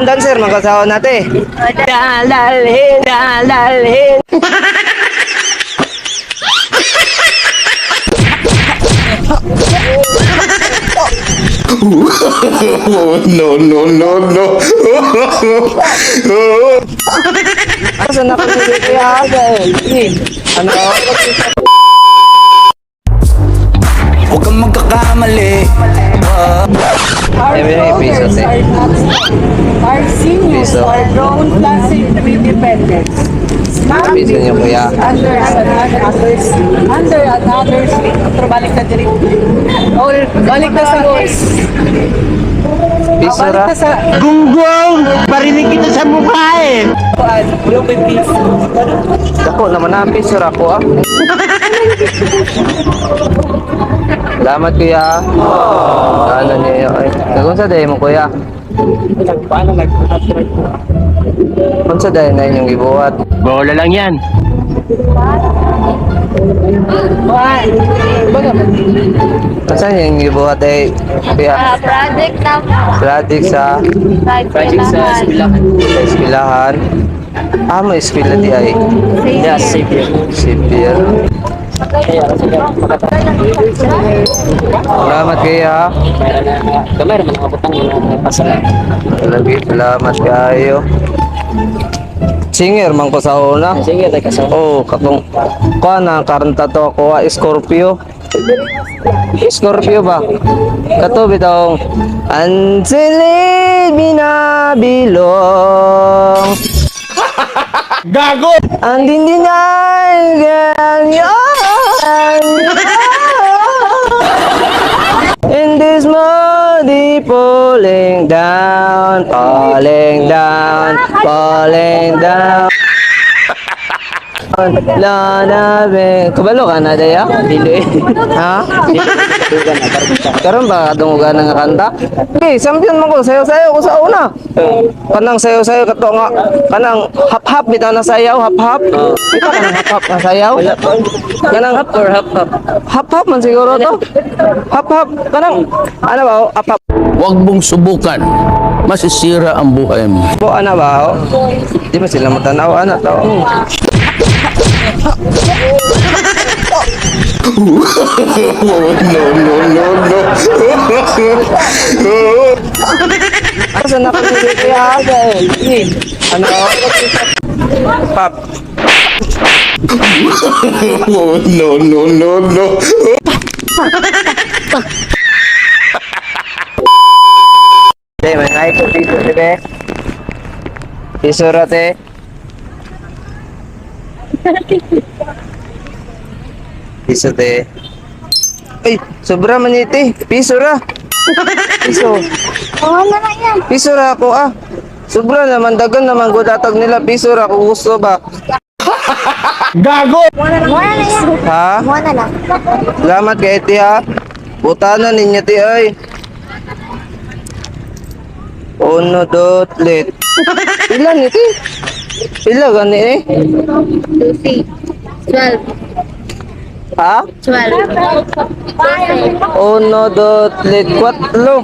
Dancer man ka sa nate. Dalalhin, dalalhin. No, no, no, no. Asa na ko ni Kuya Aga eh. Ano? Huwag kang magkakamali. Our Every elders piso, te. are not our seniors Piso. are grown classic independence. Piso niyo, kuya. Under another under another pero balik na diri. Or balik na sa horse. Piso Balik ra. na sa Gunggong! Parinig kita sa mukha eh! kuan. Piso. Dako naman na piso ra ko ah. Salamat, kuya. Ano niyo ay. Nagunsa day mo, kuya? Paano nag Unsa day na inyong gibuhat? Bola lang yan. Kuan. Unsa inyong gibuhat ay, kuya? Ah, project na Project sa project sa sa eskwelahan. Ah, may eskwela di ay. Yes, Sipir. Salamat kuya. Kamay naman ang butang pasala. Lagi, salamat kayo. Singer man ko sa una. Sige, tayo kasama. Oh, katong kuha na karanta to ako ah, Scorpio. Scorpio ba? Kato bitong Ansilid binabilong. Gago! Ang dindinay ganyan. In this muddy falling down, falling down, falling down. Lana be. Kabalo ka na daya? Dili. Ha? Karon ba kadungugan nga kanta? Okay, sampiyon man ko sayo-sayo ko sa una. Kanang sayo-sayo kato nga kanang hap-hap bitaw na sayaw, hap-hap. Bitaw kanang hap-hap na sayaw. Kanang Hap or hap hap. hap-hap man siguro to. Hap-hap kanang ano ba oh? Hap-hap Huwag mong subukan. Masisira ang buhay mo. po ano ba? Oh? Di man sila matanaw ana to. No, no, no, no. Asa na ko ni Kuya Aga eh. Ano? Pap. No, no, no, no. Te, may naik ko piso, te, be. Piso ra, te. Piso, te. Ay, sobra man ni, te. Piso ra. Piso. Oo na lang yan. Piso ra ako, ah. Sobra naman, dagan naman gudatag nila. Piso ra kung gusto ba. Gago! Muna na yan. Ha? Muna lang. Salamat kay te, ha. Butanan ninyo, te, ay. Uno, dot, lit. Pila ni, te? Pila gani, eh? 2, 6, 12. Ha? 12. Uno, dos, tres, cuatro.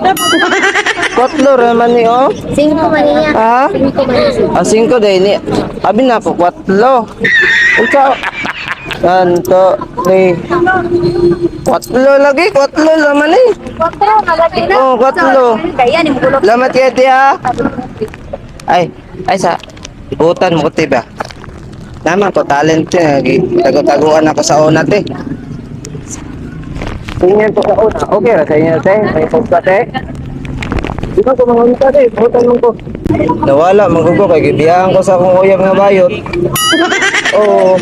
Cuatro raman ni oh. 5 man niya. Ha? 5 man niya. Ah, cinco day ni. Abi na ko, cuatro. Ikaw. One, two, three. Cuatro lagi, cuatro laman ni. 4 malaki na. Oh, kwatlo. Kaya ni mugulo. Lamat kay ti ha. Ay, ay sa ibutan mo ko ti ba. Naman ko talent ti lagi. Tago-taguan ako sa una te. Tingnan ko sa una. Okay ra sa inyo te. May pugka te. Di ba ko mga unta te, butan mo ko. Nawala man ko kay gibiyahan ko sa akong uyab nga bayot. Oo.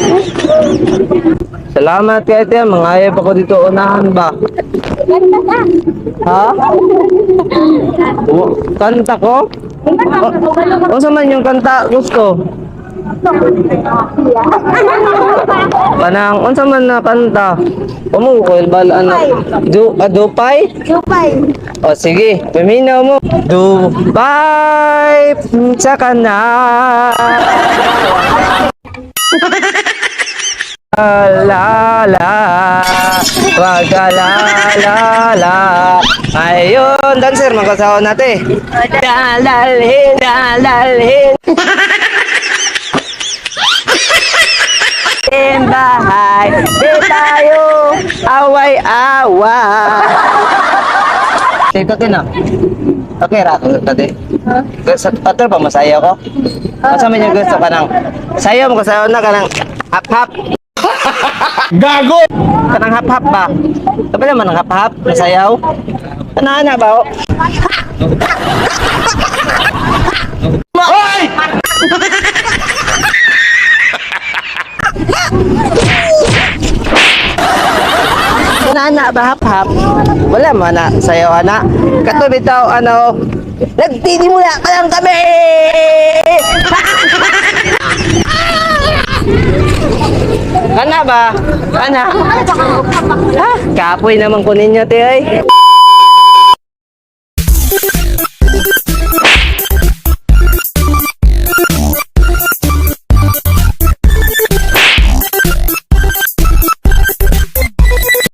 Salamat kay te, mangayab ako dito unahan ba. Ha? Kanta ko? O, unsa man yung kanta gusto? Kanang unsa man na kanta? Umo ko bal ano? Du ah, Dupay? Jupay. O sige, paminaw mo. Dubai sa kana. Mag-alala, mag-alala. Ayun, dancer, magkasawa natin. Dalalhin, dalalhin. In bahay, di tayo away-away. Tito, tino. Okay, ra ako tadi. Sa patro pa masayaw ko. Asa man yung gusto kanang sayaw mo kasayaw na kanang hap-hap. Gago! Kanang hap-hap ba? Kapag naman ang hap-hap, masayaw. Ana ba? Oh? Hoy! Ana ba hap-hap? Wala man na sayaw ana. Kato bitaw ano. Nagtinimula ka lang kami. Kana ba? Kana? Ha? Kapoy naman ko ninyo, te ay.